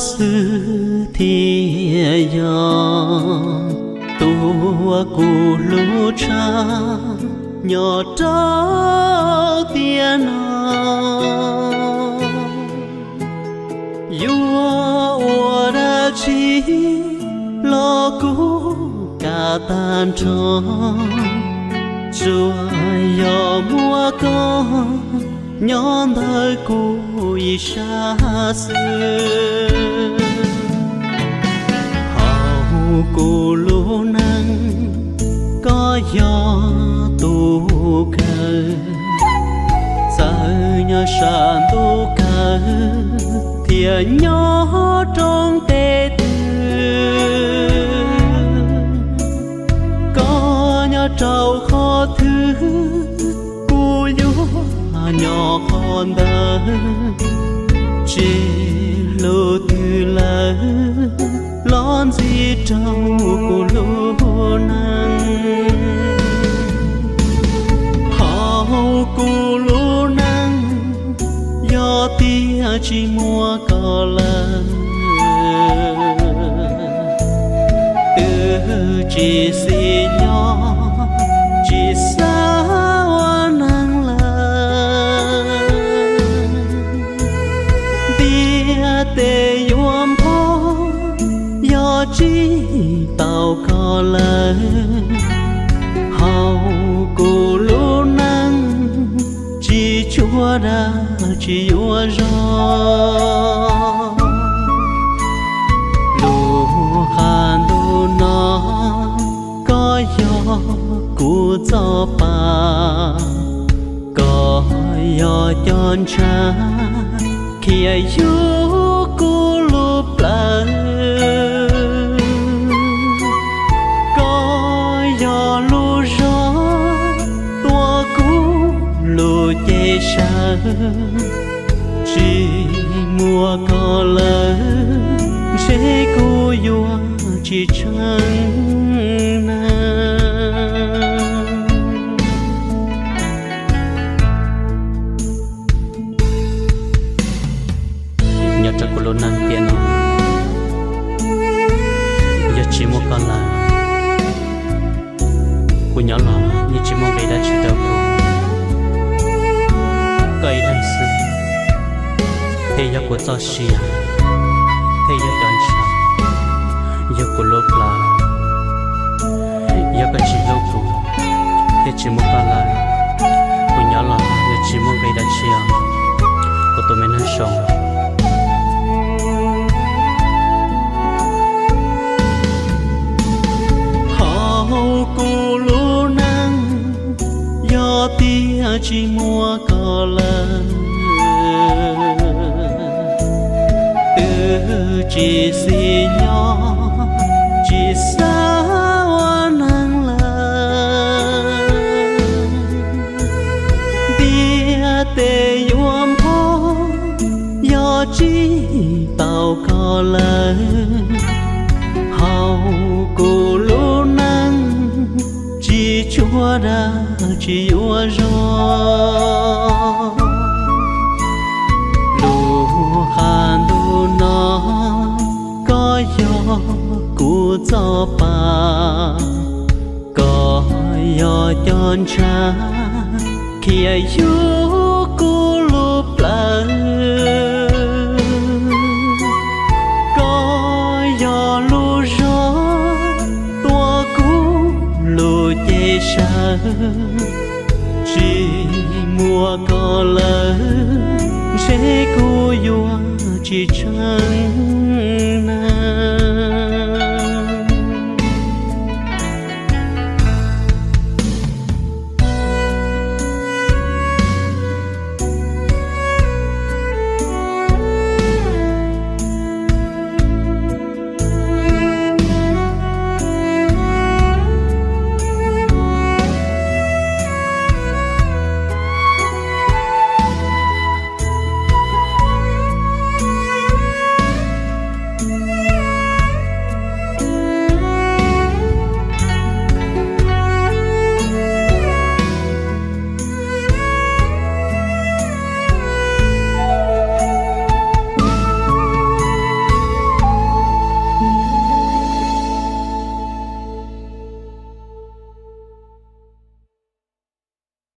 xwb thiaj yog tus uas kuv hlub tshaj nyob rau tiam no. Yuav ua dab tsi los kuv kam tag nrho, tsuas yog muaj koj nyob ntawm kuv ib sab xwb. Hauv kuv lub neej koj yog tus kawg, txawm nyob sab ntuj kawg thiab nyob roob teb twg, koj nyob rau qhov twg kuv yuav nyob qhov ntawd. Tsis lub twg lawm los ntxiv rau kuv lub neej. Hauv kuv lub neej yog tias tsis muaj koj lawm, twb tsis xis nyob tsis xav ua neeg lawm. Ntiaj teb yuav npog yog tsis tau koj lawm. Hauv kuv lub neej tsis tshua dag tsis yuav zog. Lub qab ntuj no koj yog kuv txoj pa, koj yog cov ntshav khiav yug kuv lub plawv. Koj yog lub zog tua kuv lub cev sawv, tsis muaj koj lawm ntshe kuv yuav tsis tsheej neeg. Nyob rau kuv lub neej tiam no, yog tsis muaj koj lawm, kuv nyob los yeej tsis muaj nqis dab tsi rau kuv. Koj ib leeg xwb thiaj yog kuv txoj sia, thiaj yog cov ntshav, yog kuv lub plawv. Yog koj tsis hlub kuv, thiaj tsis muaj koj lawm, kuv nyob los yeej tsis muaj nqis dab tsi os, kuv tus me neeg zoo. Hauv kuv lub neej yog tias tsis muaj koj lawm, twb tsis xis nyob tsis xav ua neeg lawm. Ntiaj teb yuav npog yog tsis tau koj lawm. Hauv kuv lub neej tsis tshua dag tsis yuav zog. Lub qab ntuj no koj yog kuv txoj pa, koj yog cov ntshav khiav yug kuv lub plawv. Koj yog lub zog tua kuv lub cev sawv, tsis muaj koj lawm ntshe kuv yuav tsis tsheej